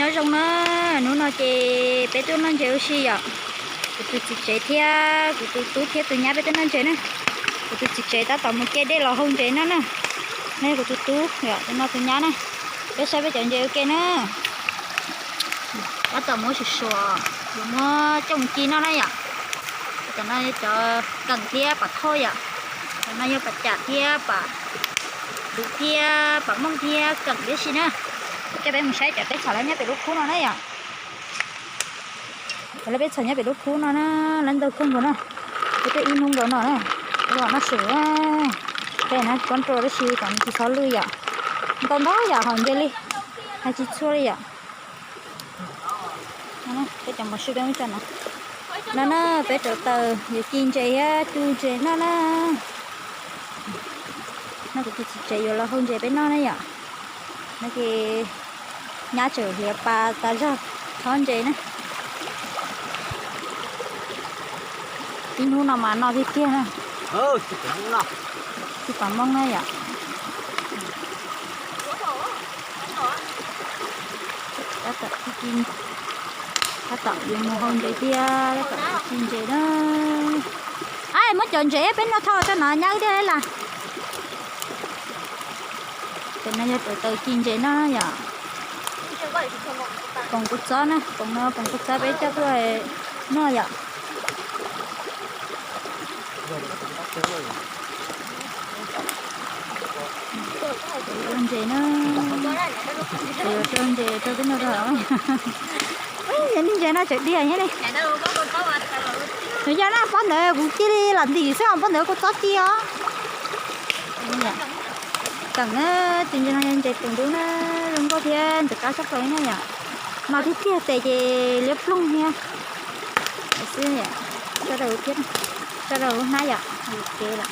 Nyob zoo na, hnub no ces peb tuaj noj ntses ua si yom. Kuv tus txiv tsev thiab kuv tus tub thiab tus nyab peb tuaj noj ntses na. Kuv tus txiv tsev tab tom mus ce dej los hau ntses noj na. No yog kuv tus tub yom, tus no tus nyab na. Peb saib peb cov ntses ua ke na. Tab tom muab suam suam, yuav muab coj mus ci noj na yom. Cov no cov keem thiab pam thoj yom. Cov no yog pam cam thiab pam dub thiab pam mooj thiab keem tib si na. Coj peb mus saib cov peb txhom lawv nyob pem lub khub no na yom. Cov lawv peb txhom nyob pem lub khub no na, lawv ntau kawg nkaus na. Peb tuaj ib hnub nkaus no na, los noj su. Peb na cov rau tab sis kom nws tsis txhob lwj yom. Ntau ntau yom, haus ntses li, hais tsis txhua li yom. Peb cov mos sib peb muab tso no. No na, peb rauv taws yuav ci ntses thiab cu ntses noj na. No kuv tus txiv tsev yuav los hau ntses peb noj na yom. No ces nyab tseem hliav pas tas zog thob ntses na. Ib hnub no mas no tiag tiag na. Tsis pom mooj na yom. Tab tom, tab tom yuav mus hau ntses thiab tab tom ci ntses na. Muab cov ntses peb noj thauj rau no nyab wb thiaj li las. Cov no yog rauv taws ci ntses noj yom. Poom kua txob na, poom no poom kua txob peb coj tuaj noj yom. Ua ntses na, yuav rau ntses rau peb noj rau. Yog nej ntses no tseem diam thiab ne. Nws yog na, pob ntawd kuv cia li lam ntim xwb os, pob ntawd kua txob ci os. Keem na, tus ntses no yog ntses keem dub na, zoo nkauj thiab ntxim qab tshaj plaws na yom. No tiag tiag tes ces liab ploog thiab. Xwb yom, tso rau hauv thiab, tso rau hauv hnab yom, ua kev lawm.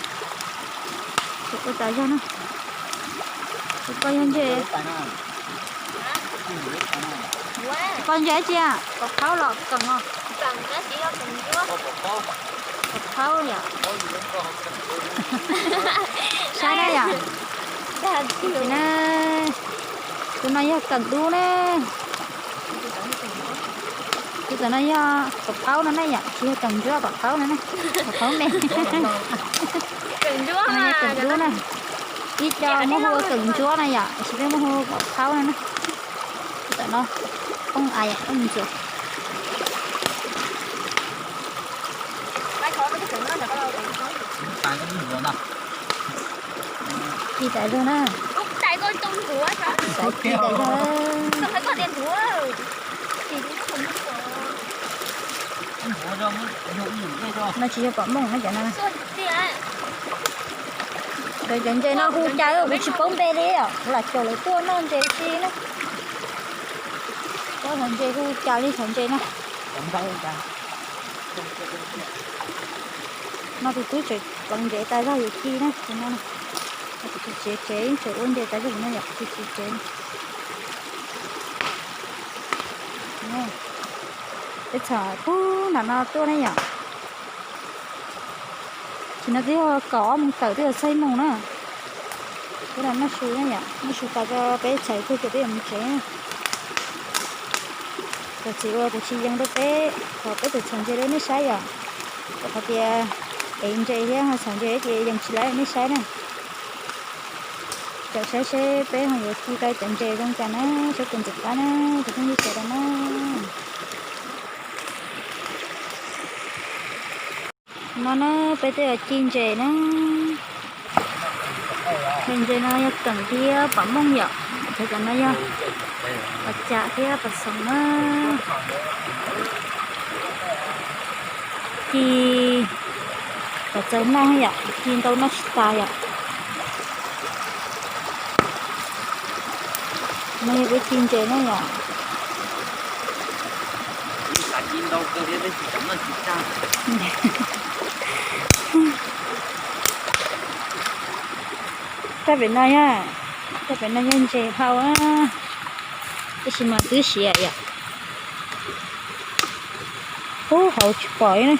Ua tas zog na. Koj yog ntses, koj ntses tsi, pom qhaub los keem os? Pom qhaub yom. Saib na yom. Tus no yog keem dub na. Tus tom no yog pom qhaub no na yom, tsis yog keem ntsuab, pom qhaub no na. Pom qhaub me. Keem dub na. Ib co muab hu ua keem ntsuab na yom, tab sis peb muab hu ua pom qhaub no na. Tus tom no poob ais poob ntxuav. Ci tas zog na. Ci tas zog. No tsis yog pom mooj na cov no. Cov ntses no hu cas kuv tsis paub npe li os, kuv lam caum lawv tuaj noj ntses si na. Cov ntses hu cas li cov ntses no. No tus tub tseem pleev ntses tas zog yuav ci na, tus no. Tus txiv tsev tsev tseem ua ntses tas zog no yom, tus txiv tsev. Peb txhom pug nram no tuaj ne yom. Tam sim no twb yog kaum ob moos tawm twb yog xya moos na. Peb los noj su ne yom, noj su tas tso peb txhais kawg ces peb yuav mus tsev. Cov txiv ua tus tsis yees rau peb, thov peb tus txhom ntses rau nej saib yom. Rau qhov tias ev ntses thiab ho txhom ntses ces yees tsis laib rau nej saib na. Caum saib seb peb ho yuav ci tau cov ntses zoo cas na, seb puas ntxim qab na, cov phooj ywg sawv daws na. No na, peb twb yuav ci ntses na. Ntses no yog keem thiab pom mooj yom. Cov no yog pom cam thiab pom xoom na. Ci kom txaus noj yom, ci ntau noj tsis tas yom. No yog kuv ci ntses na yom. Tag pem no yog, tag pem no yog ntses hau, tab sis mas twb siav yom. Ub, hauv tsis pom li na.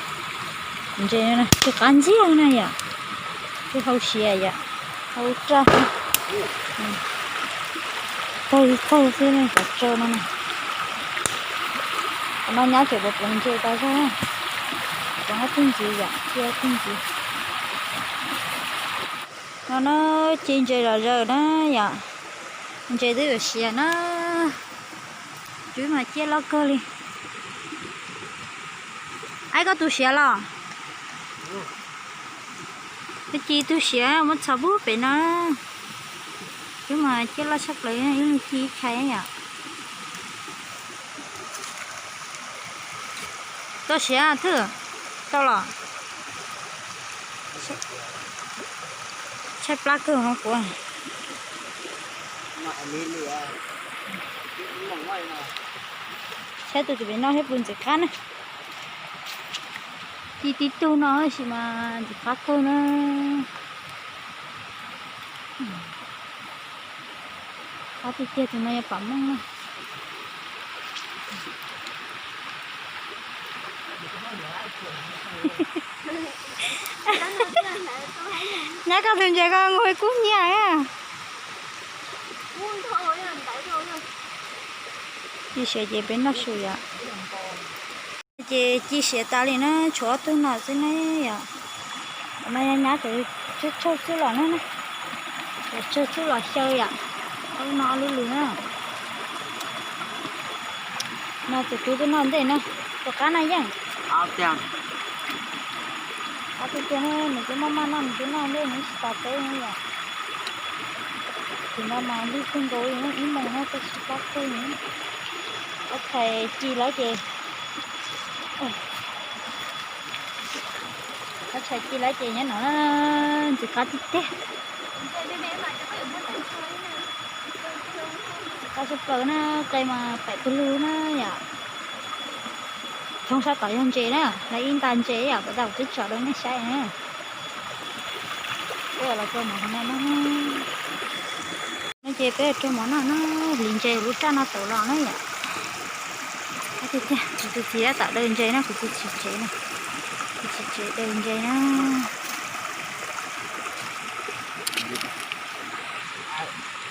Ntses no twb qab ntxiag na yom, twb hau siav yom, hau raj. Tawg tawg xwb na, cov tsau no na. No nyab tseem pov ntses tas zog, pov ob tug ntxiv yom, ci ob tug ntxiv. No na, ci ntses zom zaws na yom, ntses twb yuav siav na. Cub mas ciaj loj kawg li. Aib, koj tu siav los? Twb ci tug siav muab txhos pub pem no. Cub mas ciaj loj tshaj plaws, ib leeg ci ib chais yom. Tau siav thwj, tau los? Tshaib plab kawg hov kuv. Saib tus tim pem no thiab puas ntxim qab na. Ci tib tug no tab sis mas ntxim qab kawg na. Qab tiag tiag, tus no yog pam meej na. Nyab, koj tus ntses koj nqug kub hnyiab. Ci siav ces peb noj su yom. Ces ci siav tas li na, tshuav ob tug no xwb na yom. Qhov no yog nyab tseem tsawg txuj los na, tseem tsawg txuj los xyaw yom. Ob lub no ob lub lus na. No tus tub twb noj ntej na, tus qab no yeej. Qab tiag tiag na, nws twb maj maj noj, nws twb noj ntej, nws tsis tas peb na yom. Tus no mas lig kawg nkaus li, ib moos no twb tsis pab kawg li. Ob txhais ci lawm ces, ob txhais ci lawm ces nyob no ntxim qab tiag tiag. Qab tshaj plaws na, qe mas paim pawg lug na yom. Thoob sab tom yog ntses na, lawv ib nta ntses yom, pas tas kuv twb tso rau nej saib na. Peb los rau mov hauv no na. No ces peb rau mov noj na, hliv ntses lub raj no tau los na yom. Tiag tiag, kuv tus txiv tab tom daws ntses na, kuv tus txiv tsev na, kuv txiv tsev daws ntses na.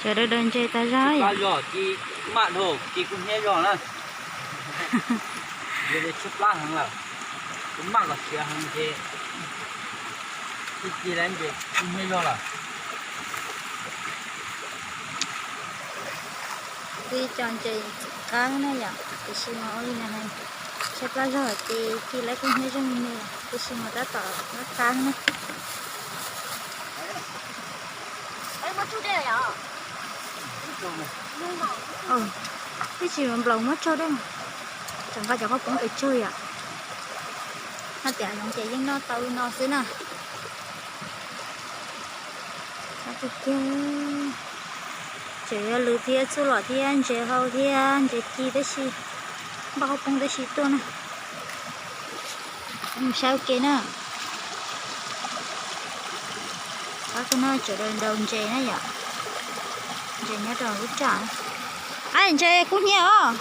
Cov daws daws ntses tas zog yom. Ci maj dhau, ci kub hnyiab zog na. Tshaib plab heev lawm, kuv maj kom siav heev ces ci ci lawm ces kub hnyiab zog lawm. Twb co ntses txim qab na yom, tiam sis mas ua li na, tshaib plab zog ces ci lawm kub hnyiab zog me me, tiam sis mas tab tom qab qab na. Twb tsis nplaum muab tsaug dej, tseem nqa cov qhaub poob pes tsawg yom. Hais tias zoo ces yeej noj tau li no xwb na. Qab tiag tiag. Tseem yuav lwm thiab, txuj lom thiab, ntses hau thiab, ntses ci tab sis, npaj qhaub poob tab sis tuaj na. Mus saib ua ke na. Qab kawg no, tseem daws ntses na yom. Ntses nyob rau lub raj. Qab ntses kub hnyiab os.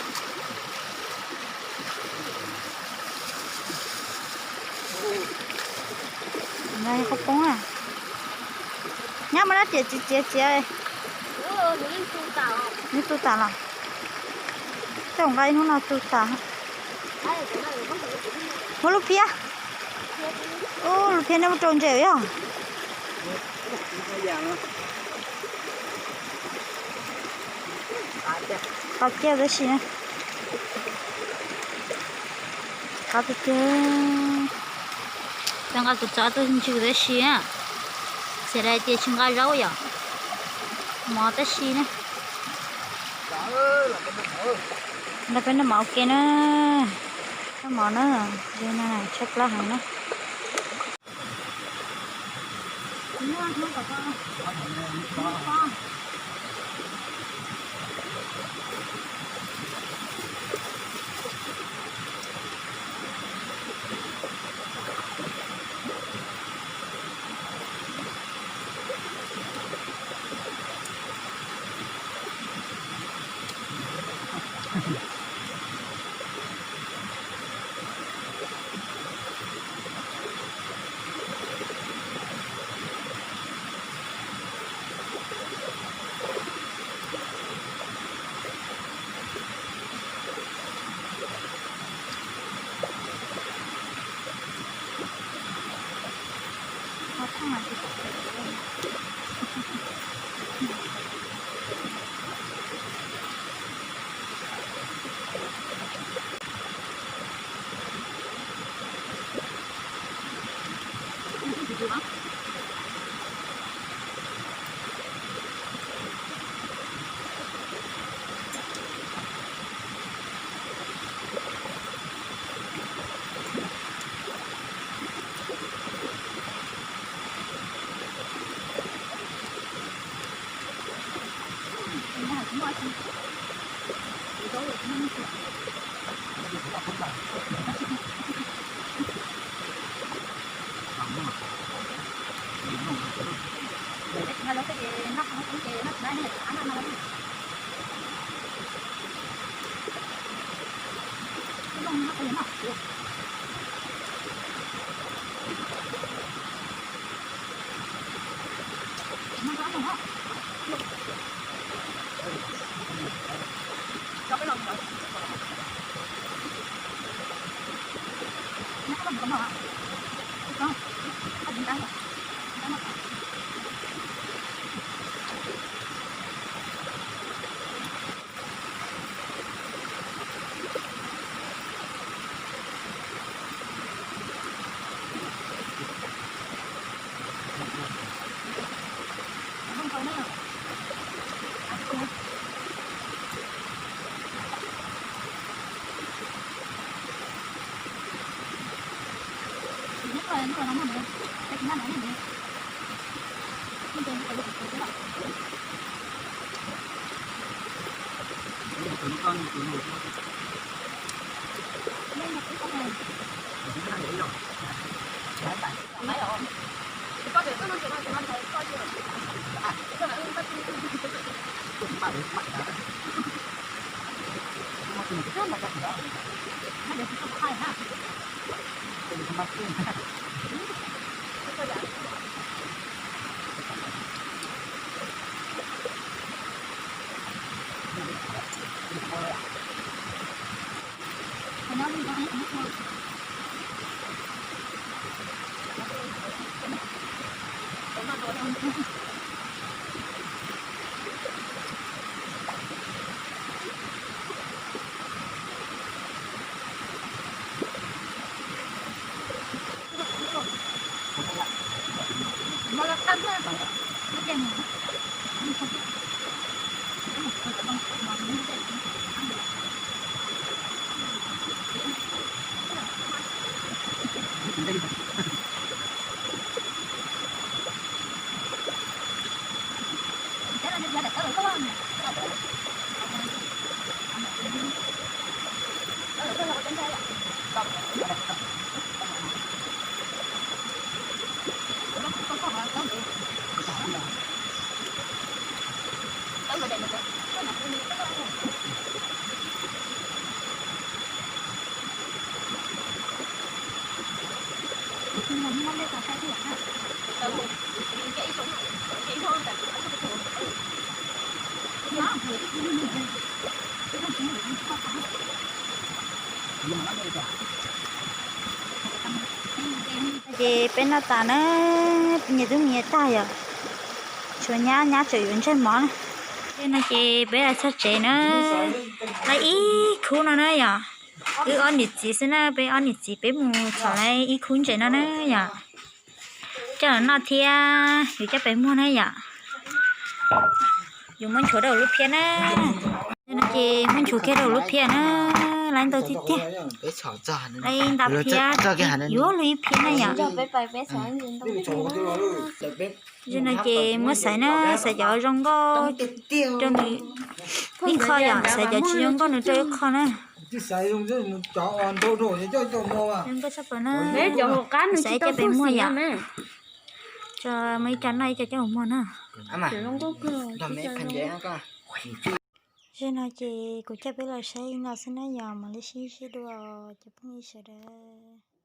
Qhaub poob na. Nyab muaj dab txiav txiav txiav. Neb tu tas los? Tej zaum nqa ib hnub no tu tas. Muab lub phiab. Ub, lub phiab neb muab rau ntses yog. Qab kiag tab sis na. Qab tiag tiag. Cov nqa kuv txov tuaj ntsws tab sis na, txiav daim tias tsis nqa zaub yom, mov tab sis na. Nrog peb noj mov ua ke na. Noj mov na, tshaib plab heev na. Ces peb noj tas na, nyias tub nyias tag yom, tshuav nyab, nyab tseem yuav ntsej mov na. Tej no ces peb los txog tsev na, lawv ib khub no na yom, wb ob niam txiv xwb na, peb ob niam txiv peb mus txhom lawv ib khub ntses no na yom. Coj los noj thiab yus coj pem muag na yom. Yus muab nchuav rau lub phiab na. No ces muab nchuav kiag rau lub phiab na. Lawv ntau tiag tiag. Lawv ntau phiab yuav luag ib phiab na yom. Zoo no ces muab xaiv na, xaiv cov zoo nkauj rau nws ib qho yom, xaiv cov tsis zoo nkauj nws rau ib qho na. Zoo nkauj tshaj plaws na. Xaiv coj pem muag yom. Tso muaj ib co noj ib co coj mus muag na. Zoo no ces kuv coj peb los saib li no xwb na yom, mam li sib ntsib dua cov phooj ywg sawv daws.